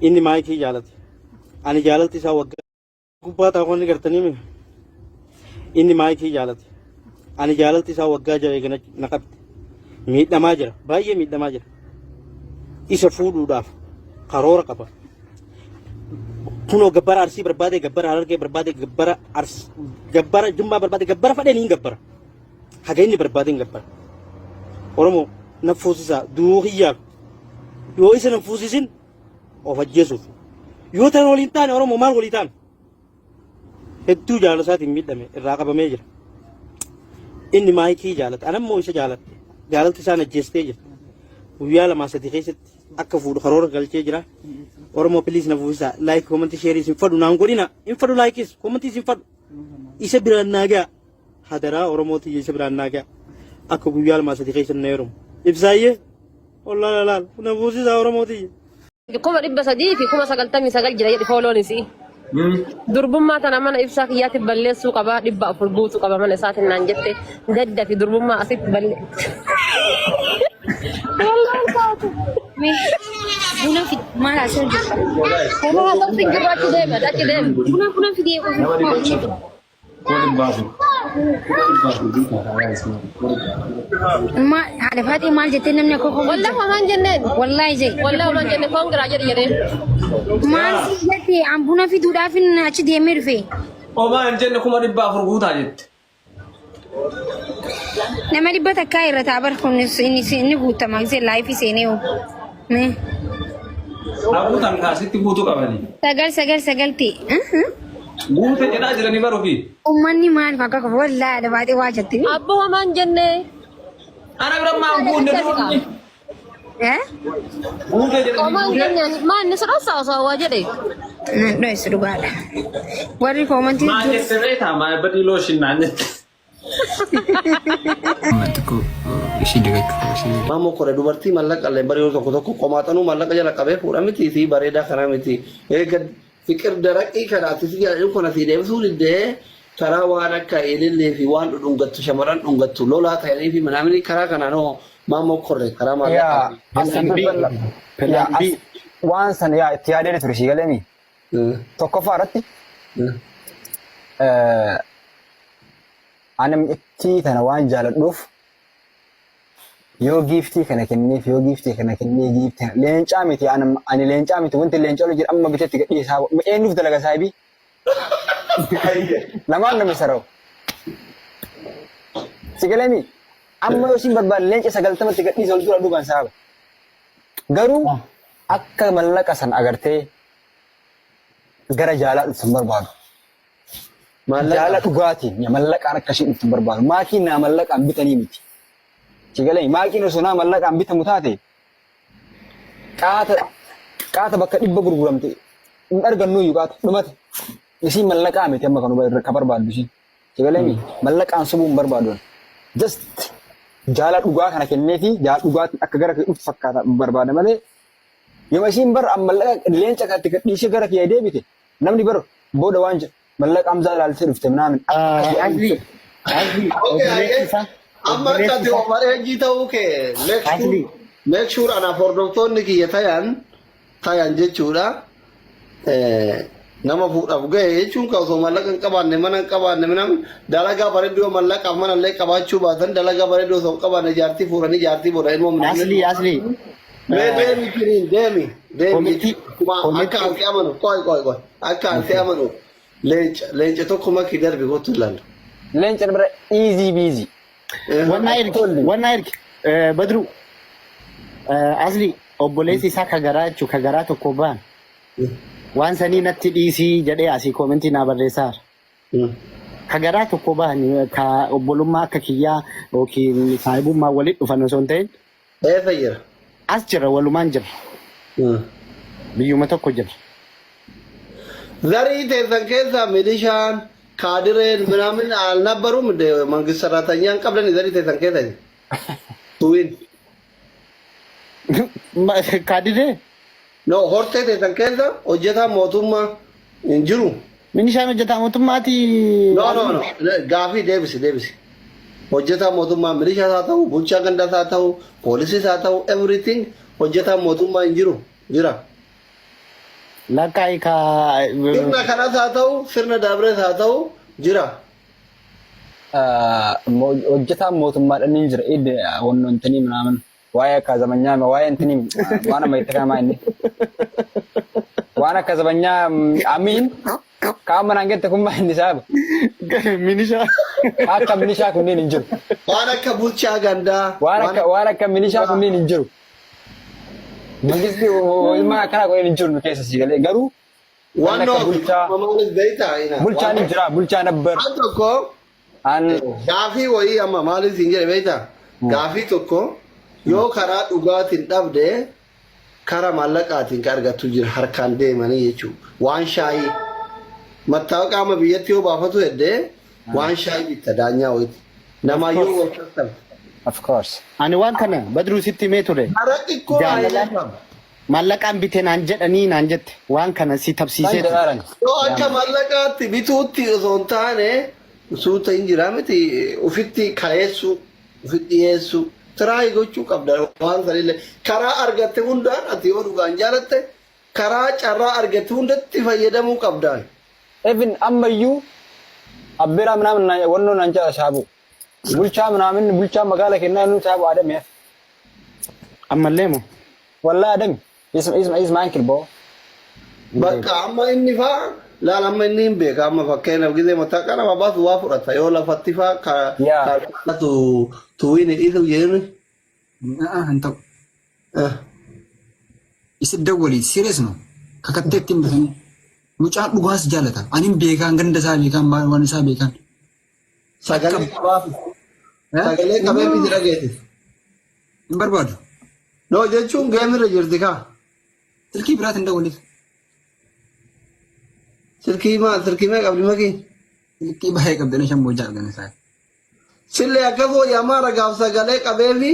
Inni maayikii jaalate. Ani jaalalti isaa waggaa gubbaa taa'u ni gartanii mi? Inni maayikii jaalate. Ani jaalalti isaa waggaa 6 eega na qabde. Miidhamaa jira. Baay'ee miidhamaa jira. Isa fuudhuudhaaf karoora qaba. Kunoo gabbara Arsii barbaade, gabbara Harargee barbaade, gabbara Ars, gabbara Jimmaa barbaade, gabbara fadheen hin gabbara. Haga inni barbaade hin gabbara. Oromoo na fuusisaa du'uu kiyyaaf yoo isa na fuusisin of ajjeesuuf. Yoo tan waliin taane Oromoo maal walii taane? Hedduu jaalala isaatiin miidhame irraa qabamee jira. Inni maayikii jaalata. Ana immoo isa jaaladhe. Jaalalti isaan ajjeestee jirti. Guyyaa lamaa sadii keessatti akka fuudhu karoora galchee jira. Oromoo please na fuusisaa. Like comment share isin fadhu naan godhina. Hin fadhu likeis comment isin fadhu. Isa biraan naa ga'a. Hadaraa Oromoo tiyya isa biraan naa ga'a. Akka guyyaa lamaa sadii keessatti na heerumu. Ibsaayyee. Ollaala laal. Na fuusisaa Oromoo tiyya. 399,000 jira jedhi fooloon isii. Durbummaa tana mana ibsaa kiyyaatti balleessuu qabaa 400 guutuu qaba mana isaatiin naan jette gadda fi durbummaa asitti balle. Wallaan taatu. Mee buna fid maal haasa'u jirta? Homaa haasa'utti hin jirru achi deema achi deema. Buna fidee Ma haadha faatee maal jettee namni akka koo Wallah homaan jenneen. Wallaahi jee. Wallah homaan jenne koongiraa jedhi jedheen. Maal si jette an buna fiduudhaaf achi deemee dhufe. Homaa hin jenne 400,000 guutaa jette. Nama 100 irra taa bar kun inni inni guutama gisee laayifii seenee hoo. Mee Haa guutan kaasitti guutuu qabani. 999 ta'e. Guute jedhaa jiranii baruufi. Uummanni maaliif akka qabu wallaahi haadha faatee waa jette. Abbo homaan jenne. Ana bira maa guunne duubni. Eh? Guute jedhanii Homaan guute. jenneen maa inni sodhossaa osoo waa jedhe. Nan dho'essu dhugaadha. Warri koomantii Maa jette beektaa maa badii looshin naan jette. Xiqqoo ishii dagachuu ishii. Maammoo kore dubartii mallaqa illee bari yeroo tokko tokko qomaaxanuu mallaqa jala qabee fuudha miti fi bareedaa kana miti. Eega fiqir daraqii kana ati si jala kana si deebisuu diddee karaa waan akka ilillee fi waan dhudhungattu shamarran dhungattu lolaa ta'anii fi manaamini karaa kanaan hoo maammoo korre karaa Yaa maallaqaa as yaa as waan sana yaa itti yaadee ture sii galeemi. Tokkoffaa irratti ani ittii tana waan jaaladhuuf yoo giiftii kana kenneef yoo giiftii kana kennee giiftii kana leencaa miti ani leencaa miti wanti leencaa ol jedhu amma bitetti gadhiisaa eenyuuf dalaga saahibii lamaan nama sara'u si galeemi amma yoo isin barbaade leenca 90tti gadhiisa ol dura duubaan saaba garuu akka mallaqa san agartee gara jaalaa dhuftu hin barbaadu. Jaala dhugaatiin mallaqaan akka isheen dhuftu hin barbaadu. Maakiin naa mallaqaan bitanii miti. Si galee maakiin osoo naa mallaqaan bitamu taate qaata qaata bakka 100 gurguramte hin argannu iyyuu qaata dhumate. Isiin mallaqaa miti amma kan ka barbaaddu isiin. Si galee mallaqaan sobuu hin barbaadu. Just jaala dhugaa kana kenneefi jaala dhugaatiin akka gara kee dhuftu fakkaata barbaada malee Yooma isiin bar an mallaqa leenca kan itti gadhiisee gara kiyya deebite namni bar booda waan jedhu mallaqa Hamzaa ilaaltee dhufte minaamin akka jedhan Asli, Asli, Okay, obboleessi ayyee. isaa, Amma akka obboleessi ati isaa, overage ta'uu kee make sure Asli, make sure anaaf hordoftoonni kiyya tayan tayan jechuudha. Eh, Nama fuudhaaf gahe jechuun kan osoo mallaqa hin qabaanne mana hin qabaanne minam dalagaa bareedduu yoo mallaqaaf mana illee qabaachuu baatan dalagaa bareedduu osoo hin qabaanne jaartii fuudhanii jaartii booda ilmoo minamne. Asli, Asli, Mee deemi kiriin deemi deemi Komitii jechuudha. Akkuma akka komitii ansi amanu qoy qoy qoy akka ansi amanu leenca leenca tokko makii darbi kottu ilaalla. Leenca bira easy busy. Wannaa ergi Tolli. wannaa ergi Badru Asli obboleessi isaa ka garaa jechuun ka garaa tokko ba'an waan sanii natti dhiisii jedhee asii koomentii naa barreessaara. Ka garaa tokko ba'an ka obbolummaa akka kiyyaa yookiin saahibummaa walitti dhufan osoo hin ta'in Eessa jira? As jira walumaan jirra. Biyyuma tokko jirra. Zarii teessan keessaa milishaan, kaadireen, minaamin alnabbarum mangist sarraatanyaan qabdani zarii teessan keessa. Tuwin. Kaadiree? No, hortee teessan keessa hojjetaa mootummaa hin jiru. Minishaan hojjetaa mootummaati. No, no, no. Gaafii deebisi, deebisi. Hojjetaa mootummaa milishaas haa ta'u, bulchaa gandaas haa ta'u, poolisiis haa ta'u, everything hojjetaa mootummaa hin jiru. Jira. Lakkaa ka Sirna kanas haa ta'u, sirna dabrees haa ta'u jira. Hojjetaan mootummaadhaan ni jira. Idde wannontanii ምናምን waa'ee akka zamanyaa waa'ee intini waan amma itti kanamaa inni. Waan akka zamanyaa amiin qaama naan jette kun maa inni saaba. Minishaa. Akka minishaa kunneen hin jiru. Waan akka bulchaa gandaa. Waan akka minishaa kunneen hin jiru. Mangisti ilmaan akkanaa kunneen hin jiru nu keessa si galee garuu Waan akka bulchaa maalis beektaa? Bulchaan hin jira, bulchaa nabbar. Waan tokko An gaafii wayii amma maaliif siin jedhe beektaa? Gaafii tokko yoo karaa dhugaatiin dhabde, karaa maallaqaatiin kan argattu jira, harkaan deemanii jechuudha. Waan shaayii mattaawaqaa amma biyyatti yoo baafatu heddee waan shaayii bitta daanyaa wayiiti. Namaa yoo wal sassabe. Of course. Ani waan kana Badruu sitti himee ture. Karaa xiqqoo Jaalala. Maallaqaan bite naan jedhanii naan jette, waan kana si tabsiisee ture. Jedhaaran. Yoo akka maallaqaatti bituutti osoo hin taane, suuta hin jira miti, ufitti kaleessuu, ufitti dhiyeessuu, try gochuu qabda. Waan sanillee karaa argatte hundaan, ati yoo dhugaan jaalatte, karaa carraa argatte hundatti fayyadamuu qabdaan. Even ammayyuu abbeeraa ምናምን wannoo naan jedha saabu. Bulchaa ምናምን bulchaa magaala kennaa nu saabu adame. Ammallee moo? Wallahi adame. Is my uncle bro. Bakka amma inni faa laal, amma inni hin beeka. Amma fakkeenyaaf gizee mataa kana baasu waa fudhata, yoo lafatti faa ka Yaa. tu tuwiin dhiisu jedhani. Hin ta'u. Isa dawwalii serious no. Kakattee ittiin bitanii. Mucaan dhugaas jaalata. Ani beekaan ganda isaa beekaan waan isaa beekaan. Sagalee qabaaf, sagalee qabee miti dhageessis. Hin barbaadu. No jechuun geemirra jirti kaa. Silkii biraatiin dawwaliif. Silkii maal, silkii mee qabdi makii? Silkii baay'ee qabdi, shan boojaa argan isaa. Sillee akkas wayya, amma ragaaf sagalee qabeefi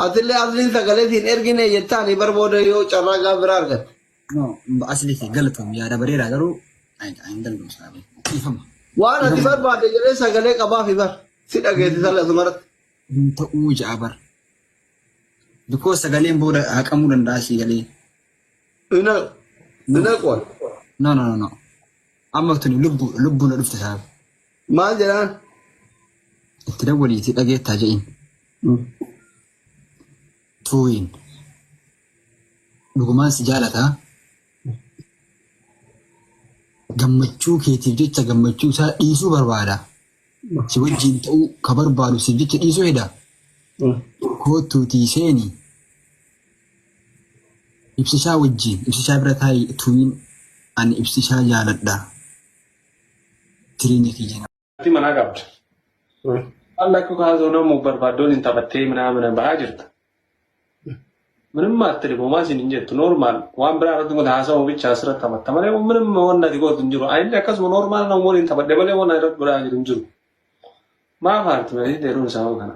atillee asliin sagalee siin ergine jettaani barbooda yoo carraa gaaf biraa argatte. No, asli fi galatoom, yaada bareedaa, garuu hin danda'u sababii. Dhiifama. Waan ati barbaadde jedhee sagalee qabaafi bar si dhageessisan asumarratti. Hin ta'uu ja'a bar. Because sagaleen booda haqamuu danda'a si galee. Ina ina qoon. No, no, no, no. Amma tuni lubbu lubbu na dhufte sababi. Maal jedhaan? Itti dawwaliitii dhageettaa je'in. Tuuyin. Dhugumaan si jaalataa. Gammachuu keetiif jecha gammachuu isaa dhiisuu barbaada. Si wajjin ta'uu ka barbaadu siif jecha dhiisuu heda. Kootuutii seeni. Ibsishaa wajjin, ibsishaa bira taa'i, tuuyin ani ibsishaa jaaladha. Jireenya kiyya. Ati manaa qabda. Akka kaasoo namuu barbaaddoon hin taphattee ምናምን bahaa jirta. ምንም አትልም። homaa siin hin jettu, normal waan biraa irratti kun haasa'u bicha asirratti taphatta malee ምንም wanna ati gootu hin jiru. Ani akkasuma normal nama waliin taphadhe malee wanna irratti godhaa jiru hin jiru. Maaf aarti malee dheeruun isaa kana?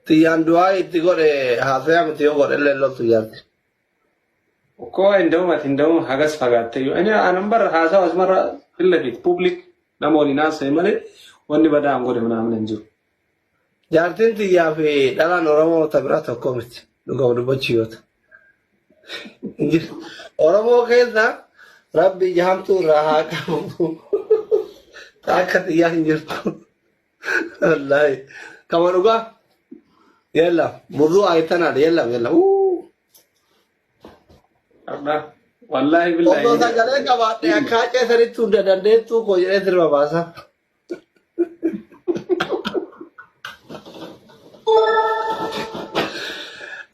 Xiyyaan du'aa itti godhe, haasayaa miti, yoo godhe illee loltu jaarti. Koo እንደውም ati እንደውም hagas fagaatte iyyuu ani anan bara haasawa asumarra ፊት ለፊት public nama waliin haasa'e malee wanni badaa an godhe ምናምን hin jiru. Jaartiin xiyyaa fi dhalaan Oromoo ta biraa tokko miti. Dhugaa dubbachuu yoo ta'u. Oromoo keessa Rabbi ija hamtuu irraa haa qabu. Akka xiyyaa hin jirtu. Wallaahi. Kama dhugaa. Yalla. Muduu ayitanaadha. Yalla yalla. Wallaahi billaahi. Osoo sagalee qabaadhe akka hacee sanitti hunda dandeettuu koo jedhee sirba baasa.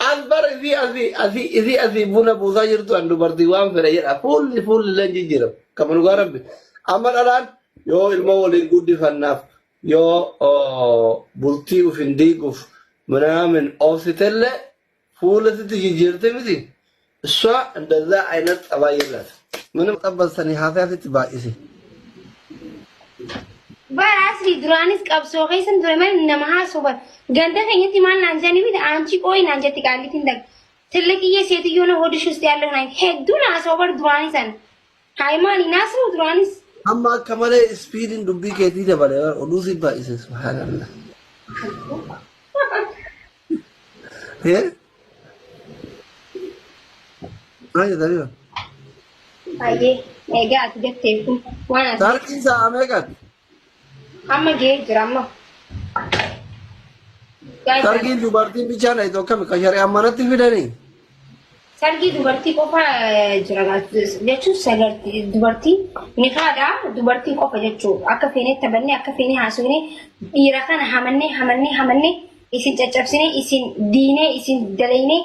As bar isii asii asii isii asii buna buusaa jirtu, an dubartii waan fedhe jedha. Fuulli fuulli illee hin jijjiiramu. Kama dhugaa Rabbi. Amma dhalaan yoo ilma waliin guddifannaaf, yoo bultii uf hin diiguuf ምናምን obsitellee fuula sitti jijjiirte miti. እሷ እንደዛ አይነት ጠባይ የላት። ምንም ጠበሰኒ ሀሳያ sitti baay'ise. Bara asli duraanis qabsoo keessan ture malee nama haasoo bara. Ganda keenyatti maal naan jedhanii miti, አንቺ ቆይ naan jetti qaallitiin dag. ትልቅዬ ሴትዮ ነው ሆድሽ ውስጥ ያለው ናይ hedduun haasoo bara duraanis ana. Haayimaan naasuu duraanis. Amma akka malee speediin dubbii keetii dabale, oduu si baay'ise, subhaanallah. Eh? Maal jedhanii? Baay'ee egaa ati jetteef kun waan ati Sargiin sa'a meeqatti? amma ga'ee jira amma. Sargiin dubartiin bichaan dhayxu akkami? Kan shari'aan manatti fidanii? Sargii dubartii qofa jira jechuun sagartii dubartii nikaadha dubartii qofa jechuun akka feenee taphannee akka feenee haasofnee dhiira kana hamannee hamannee hamannee isin caccabsinee isin diinee isin dalaynee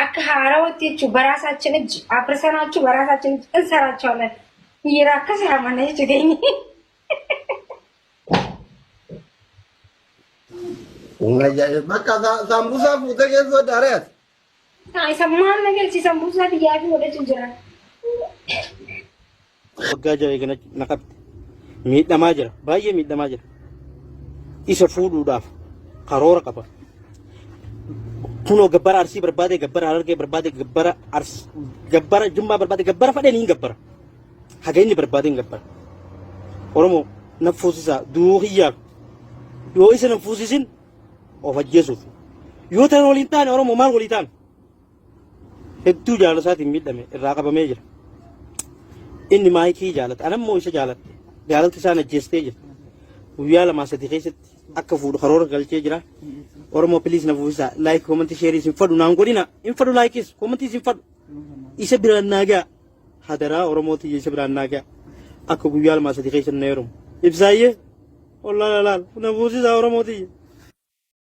akka haarawatti jechuun baraasaችን እጅ አፍርሰናችሁ በራሳችን እጅ እንሰራቸዋለን። dhiira akkas hamanna jechuu keenya. Bakka saambusaa fuutee keessoo daaree ati. Isa maal na galchiisan buusaa biyyaa fi godhachuu jira. Waggaa 6 eegana na qabde. Miidhamaa jira. Baay'ee miidhamaa jira. Isa fuudhuudhaaf karoora qaba. Kunoo gabbara Arsii barbaade, gabbara Harargee barbaade, gabbara Ars gabbara Jimmaa barbaade, gabbara fadheen hin gabbara. Haga inni barbaade hin gabbara. Oromoo na fuusisaa du'uu kiyyaaf yoo isa na fuusisin of ajjeesuuf. Yoo tan waliin taane Oromoo maal walii taane? Hedduu jaalala isaatiin miidhame irraa qabamee jira. Inni maayikii jaalata. Ana immoo isa jaaladhe. Jaalalti isaan ajjeestee jirti. Guyyaa lamaa sadii keessatti akka fuudhu karoora galchee jira. Oromoo please na fuusisaa. Like, comment, share isin fadhu naan godhina. Hin fadhu likeis, comment isin fadhu. Isa biraan naa ga'a. Hadaraa Oromoo tiyya isa biraan naa ga'a. Akka guyyaa 2-3 keessa na heerumu. Ibsaayyee. Ollaala laal. Na fuusisaa Oromoo tiyya.